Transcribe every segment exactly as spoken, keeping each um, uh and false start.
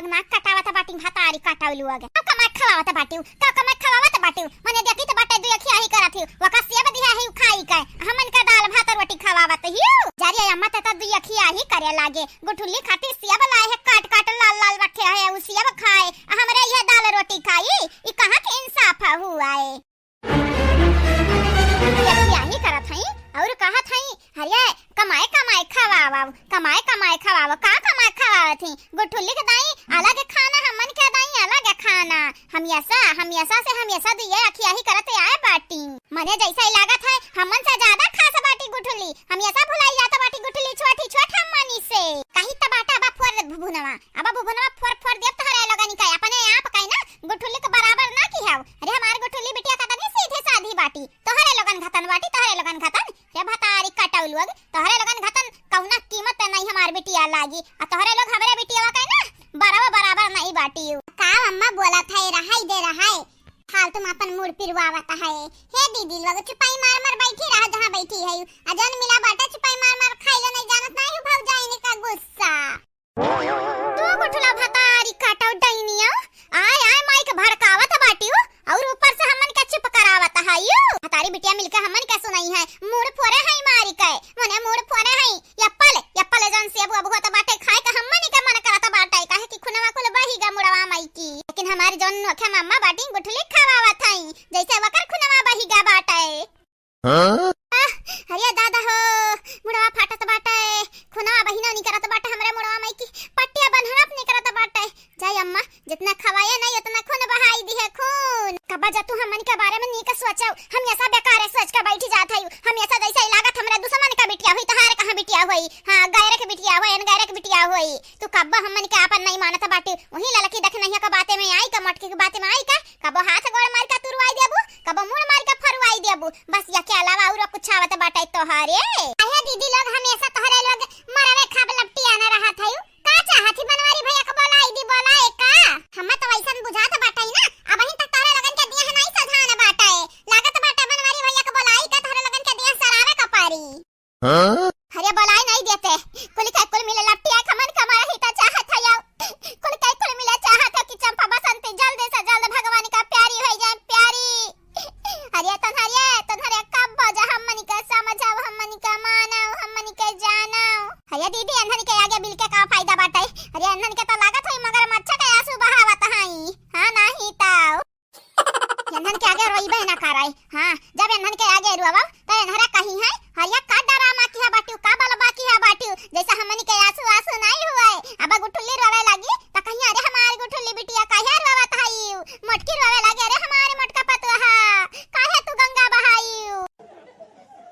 नाक कटावत बाटी भतारी कटाउलू अगे। का कमाए खवावत बाटी, का कमाए खवावत बाटी। मने देखी त बाटे दुई अखिया ही करत ही। वका सेब दिहा ही खाई के। हमन के दाल भात रोटी खवावत ही। जारी अम्मा त, त दुई अखिया ही करे लागे। गुठुल्ली खातिर सेब लाए है, काट काट लाल लाल रखे है, उ सेब खाए। आ हमरे ये दाल रोटी खाई। ई कहाँ के इंसाफ हुआ है? यही करत हई और कहत हई, "अरे, कमाए, कमाए खवावा, कमाए, कमाए खवावा।" का कमाए खवावत हई? गुठुल्ली के दाई अलग खाना, हमन के दाई अलग खाना। हमेशा, हमेशा से हमेशा दुइये अखिया ही करत आए बाटी। मने जैसा ही लागत है, हमन से ज्यादा खास बाटी गुठुल्ली। हमेशा भुलाई जात बाटी गुठुल्ली, छोटी छोट हमनी से। कही त बाटा बा फोर भुनवा। अब बुबुनवा फोर फोर देब तोहरे लोगन का, अपने आप का ना गुठुल्ली के बराबर ना की हव। अरे हमार गुठुल्ली बिटिया कतनी सीधी साधी बाटी, तोहरे लोगन घतन बाटी, तोहरे लोगन घतन। रे भतारी कटौलुअग, तोहरे लोगन घतन कौना कीमत पे नहीं हमार बिटिया लागी, आ तोहरे लोग हमरे बिटिया का ना बराबर बराबर नहीं बाटी। का अम्मा बोलत है, रहाई दे रहाई, फालतू में अपन मूड पिरवावत है। हे दीदी लोग चुपाई मार मार बैठी रहा जहाँ बैठी है, आ जौन मिला बाटे चुपाई मार मार खाई लो, नहीं जानत नहीं हो भौजाई ने का गुस्सा। तू गुठला भतारी काटो डैनिया, आय आय माई के भड़कावत बाटियो और ऊपर से हमन के चुप करावत है यू। भतारी बिटिया मिलके हमन के सुनाई है, मूड़ फोरे है मारी के, मने मूड़ फोरे है। एप्पल, एप्पल जौन सेब अब होत बाटे खाए के हमन के मन करत बाटे, काहे कि खुनवा कुल बही गा मुड़वा माई की। लेकिन हमारी जौन नोखे मम्मा बाटी गुठली खवावत है, जैसे वकर खुनवा बही गा बाटे। हाँ? आह, अरे दादा हो, मुड़वा फाटत बाटे, खुनवा बहिना निकरत बाटे, हमरे मुड़वा माई की पट्टिया बन्हरत निकरत बाटे। जाई अम्मा, जितना खवाए नहीं उतना खून बहाई दिहे खून। कब्बा जा तू हमन के बारे में नीक सोचो, हमेशा बेकार सोच के बैठी जात है, हमेशा जैसे ही लागत हमरे दुश्मन का बिटिया हुई, तहार कहाँ बिटिया हुई, हाँ गैर के बिटिया हुई, गैर के बिटिया हुई। तू कब्बा हमन के आपन नहीं मानत बाटे, वही ललकी देख नहीं का बाते में आई का, मटकी के बाते में आई का, कबो हाथ गोड़ मार के तुरवाई देबू, कबो मुड़ मार के फरवाई देबू। बस या के अलावा और कुछ आवत बाटे तोहरे? अहे दीदी लोग, हमेशा तोहरे लोग मरवे खाब लपटिया न रहत हयू। का चाहत ही बनवारी भैया के बोलाई दी, बोलाए का? हमें तो वैसन बुझात बाटे ना, अबहिन तक तोहरे लोगन के दिया है नहीं सधान बाटे। लागत बाटे बनवारी भैया के बोलाई का तोहरे लोगन के दिया सरावे का पारी। हाँ? अरे बोलाई नहीं देते। कुल के कुल मिले लपटिया खमन कमर ही त चाहत है याओ। कुल के कुल मिले चाहत है कि चंपा बसंती जल्दी से जल्द भगवान का प्यारी हो जाए, प्यारी। अरे तन्हरिया, तन्हरिया कब बजा हमनी का समझाओ, हमनी का मानाओ, हमनी का जानाओ। अरे दीदी, अन्हन के आगे बिल के का फायदा बाटे? अरे अन्हन के तो लागत होई मगरमच्छ के आंसू बहावत हई। हाँ, नाही ताओ। एन्हन के आगे रोइबे ना कराई। हाँ, जब एन्हन के आगे रोवब, त एन्हरा कही है, "हरिया का डरामा किहा बाटिउ, का बलबा किहा बाटिउ, जैसे हमनी के आंसू आंसू नहीं हुए।" अब गुठुल्ली रोवे लगी, त कही, "अरे हमार गुठुल्ली बिटिया काहे रोवत हईउ?" मोटकी रोवे लगी, "अरे हमार मोटका पतुआ, काहे तू गंगा बहाईउ?"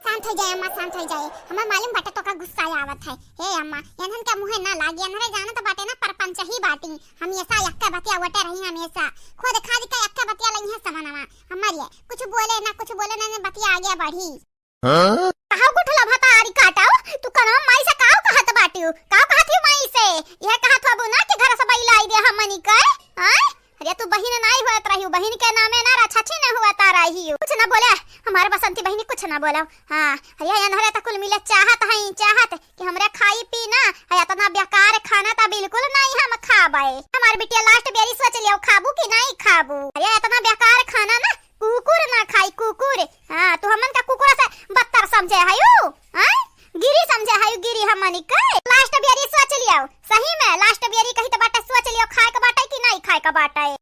शांत हो जाए अम्मा, शांत हो जाए। हमें मालूम बाटे तोका गुस्सा आवत है। हे अम्मा, एन्हन के मुँहे ना लागी, एन्हरे जानत बाटे ना, परपंच ही बाटी। हमेशा यक्के बतिया वटे रही, हमेशा। खुद खाद के यक्के बतिया लई है समनवा। हमार ये कुछ बोले ना, कुछ बोले ना, ने बतिया आगे बढ़ी। हाँ? कहाऊ गुठला भतारी काटाऊ, तू कनवा माई से काऊ कहत बाटिउ? काऊ कहत ही माई से? यह कहत हबू ना कि घर से बैलाई दे हमनी के? हाँ? अरे तू बहिन नाई होत रहिउ, बहिन के नामे ना रछछी न हुआ ता रहिउ। कुछ ना बोले, हमारे बसंती बहिनी कुछ ना बोला। हाँ, अरे एन्हरे त कुल मिले चाहत हई, चाहत कि हमरे खाई पी ना, है इतना बेकार खाना त बिल्कुल नहीं हम खाबे। हमार बिटिया last बेरी सोच लियो खाबू कि नहीं खाबू। अरे इतना बेकार खाना ना कुकुर ना खाई, कुकुर। हाँ, तू हमन का कुकुर से बदतर समझे हयू, हाँ? गिरी समझे हयू, गिरी हमनी के। Last बेरी सोच लियो, सही में last बेरी कही त बाटे सोच लियो, खाए के बाटे कि नहीं खाए के बाटे।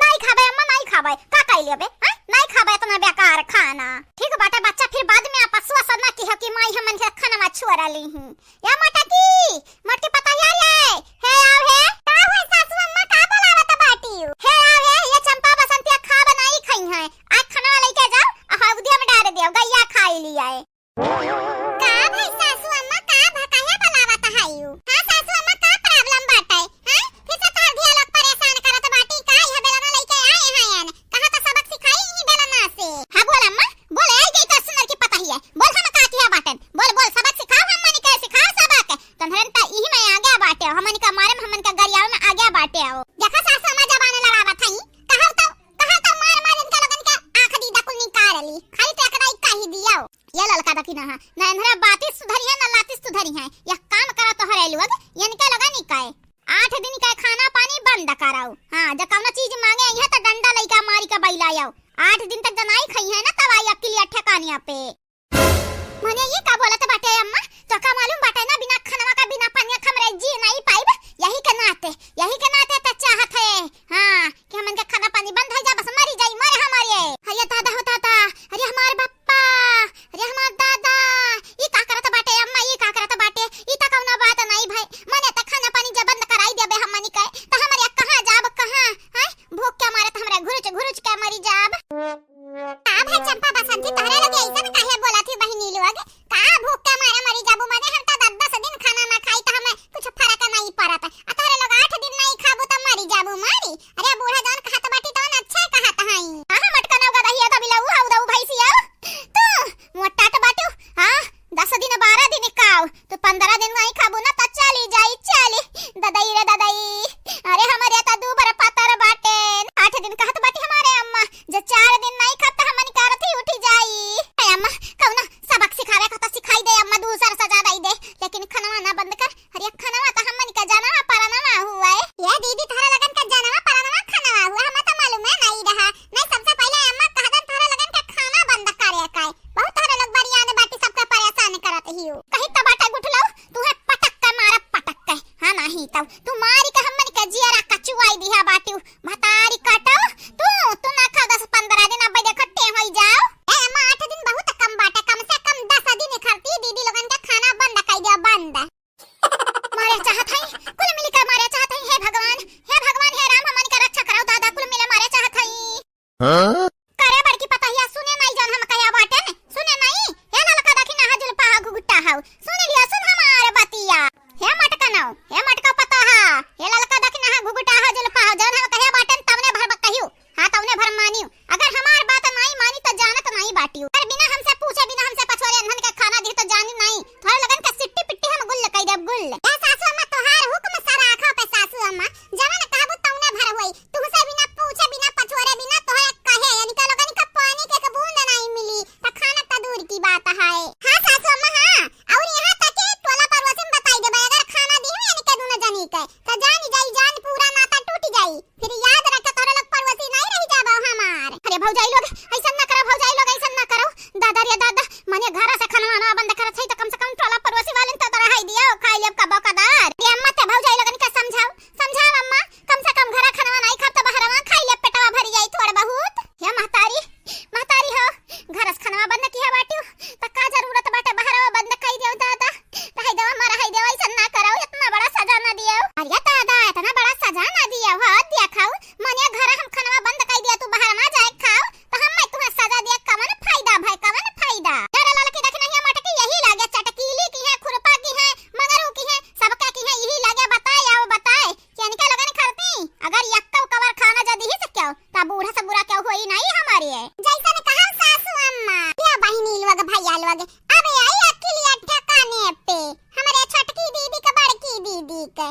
नहीं खाबे अम्मा, नहीं खाबे। का कइले बे? हैं? नहीं खाबे इतना बेकार खाना। ठीक बाटे बच्चा, फिर बाद में आपस वस ना किहो कि माई हमन के खानवा छोड़ा ली ही। या मोटकी, मोटकी पतोहिया रे, हे आओ हे। का हुए सासू अम्मा, का बोलावत बाटिउ? हे आओ हे, ये चंपा बसंतिया खाब नहीं खई हैं। आज खानवा लेके जाओ, आ हौदिया में डाल दियो, गैया खाई लिया है। का भाई सासू अम्मा, का भकाया बलावत हयू? हाँ सासू अम्मा, का problem बाटे? हाँ? फिर से तोहर धिया लोग परेशान करत बाटी का? यह बेलना लइके आए हैं एन। कहाँ तो सबक सिखाई ही बेलना से। हाँ बोल अम्मा, बोल, आई गई तो सुनर की पता ही है। बोल हम का किया बाटन? बोल, बोल, सबक सिखाओ, हमनी के सिखाओ सबक। तन्हरन त इही में आगे बाटे हो, हमनी का मारे में, हमन का गरियावे में आगे बाटे हो। देखा सासू अम्मा जबान लड़ावत हई, कहा तो, कहा तो मार मार इनका लोगन के आँख दीदा कुल निकाल ली। खाली तो एकरा ही कही दियो। ये ललका दखिनहा, ना इन्हरा बाती सुधरी है, ना लाती सुधरी है। यह काम करा तोहरे लोग, इनके लोग निकाय। आज आठ दिन का खाना पानी बंद कराओ। हाँ, जब कौनो चीज मांगे आई है तो डंडा लइका मारी के बैलायो। आठ दिन तक जनाई खाई है ना, तब आई अक्लिया ठिकानिया पे। मने ये का बोलत बाटे अम्मा? तो का मालूम बाटे ना, बिना खनवा का, बिना पानी का हमरे जी नहीं पाइब। यही के नाते, यही के नाते तो चाहत है, हाँ, कि हमन के खाना पानी बंद है जा, बस मरी जाई, मरे हमारे। अरे दादा हो दादा, अरे हमार बप्पा, अरे हमार दादा, ई का करत बाटे अम्मा, ई का करत बाटे? ई त कौनो बात नहीं भाई, मने त खाना पानी जब बंद कराई देबे हमनी के, त हमरे कहाँ जाब, कहाँ? हैं? भूख के मारे त हमरे घुरुच घुरुच के मरी जाब। का भाई चंपा बसंती, तोहरे लोग ऐसन काहे बोलत ही बहिनी लोग? का भूख के मारे मरी जाबू? मने हम त दस दस दिन खाना ना खाई त हमें कुछ फर्क नहीं पड़त। आ तोहरे लोग आठ दिन नहीं खाबू त मरी जाबू, मरी। अरे बूढ़ा जौन कहत बाटी तौन अच्छे कहत हई। हाँ, मटकनौ गदहिया दबिलौ हौ दौ भैंसिया। तू मोटाट बाटू, हाँ, दस दिन बारह दिन काव, तू पन्द्रह दिन नहीं खाबू ना त चली जाई, चली। ददई रे ददई, अरे हमरे त दू बार पतर बाटे। आठ दिन कहत बाटी हमारे अम्मा, जे चार दिन नहीं खाब त हमन के अरथी उठी जाई। ए अम्मा, कौनो सबक सिखावे का त सिखाई दे अम्मा, दूसर सजा दई दे, लेकिन खनवा ना बंद कर। अरे खनवा त हमन का जानवा परनवा हुआ है। ये दीदी, तोहरा लगन का जानवा परनवा खनवा हुआ, हमें त मालूम है नहीं रहा। नहीं, सबसे पहले अम्मा कह दन तोहरा लगन का खाना बंद करे का है। बहुत तोहरा लोग बरियान बाटी, सबका परेशान करत हियो। कही त बाटे गुठलो, तू है पटक के मारा, पटक के। हाँ नहीं तब तू मारी के हमन के जियरा कचुआई दिहा बाटी। भतारी काटो, तू, तू ना खाओ दस पन्द्रह दिन, अब देखो टेम होई जाओ। ए अम्मा, आठ दिन बहुत कम बाटे, कम से कम दस दिन खरती दीदी लोगन के खाना बंद कई दिया, बंद। मारे चाहत हई, कुल मिल के मारे चाहत हई, हे भगवान, हे भगवान, हे राम, हमन के रक्षा कराओ दादा, कुल मिले मारे चाहत हई। हाँ? करे बड़की पतहिया, सुने नाई जौन हम कहे बाटेन, सुने नाई? हे ललका दखिना हा जुल्फा हा घुघुटा हाउ, सुन लिया, सुन हमार बतिया। हे मटकनौ, हे मटका पतहा, हे ललका दखिना हा घुघुटा हा जुल्फा हा, जौन हम कहे बाटेन तवने भर कहियो। हाँ, तौने भर मानियो। अगर हमार बात नाई मानी त जानत नाई बाटियो। अगर बिना हमसे पूछे, बिना हमसे पछोरे अनहन के खाना दिह त जानी नाई। थोड़े लगन के सिट्टी पिट्टी हम गुल्ल कई देब, गुल्ल। ए सासू अम्मा, तोहार हुक्म सराखा पे सासू अम्मा, जवन कहबू तौने भर होई। तुहसे बिना पूछे, बिना पछोरे, बिना तोहरे कहे, इनके लोगन के पानी के एक बूंद नाई मिली, त खाना त दूर की बात है। हाँ सासू अम्मा, हाँ। और यहाँ तक कि टोला पड़ोसी में बताई देबे, अगर खाना दिहू इनके दुनो जनी के, त जान जाई, जान पूरा नाता टूट जाई। फिर याद रखे, तोहरे लोग पड़ोसी नहीं रह जाबो हमार। अरे भौजाई लोग, ऐसन ना करो, भौजाई लोग, ऐसन ना करो। दादा रे दादा, मने घर से खाना वाना बंद करत है, त कम से कम टोला पड़ोसी वाले त रहाई दियो, खाई लेब कबो कदार। रे अम्मा, ते भौजाई लोगन के समझाओ, समझाओ अम्मा, कम से कम घर खाना नहीं खाब त बहरवा खाई लेब, पेटवा भरी जाई थोड़ बहुत। हे महतारी, महतारी हो, घर से खाना बंद किया बाटियो, त का जरूरत बाटे बहरवा बंद कई दियो दादा। रहाई देवा, अम्मा, रहाई देवा, ऐसन ना करो, इतना बड़ा सजा ना दियो। अरे दादा, इतना बड़ा सजा ना दियो, हो, दिया खाओ, मने घर हम खनवा बंद कई दिया, तू बाहर ना जाए खाओ, त हम मैं तुम्हें सजा दिया, कवन फायदा भाई, कवन फायदा? अरे ललकी देख नहीं मटकी, यही लागे चटकीली की है, खुरपा की है, मंगरू की है, सबका की है, यही लागे बताए, आओ बताए, कि इनके लगन खरती, अगर यक्का कवर खाना जदी ही से क्यों, त बूढ़ा से बुरा क्यों होई नहीं हमारी है। जैसन कहा सासू अम्मा, या बहिनी लोग, भैया लोग, अब आई अखिलिया ठिकाने पे, हमरे छोटकी दीदी के, बड़की दीदी के।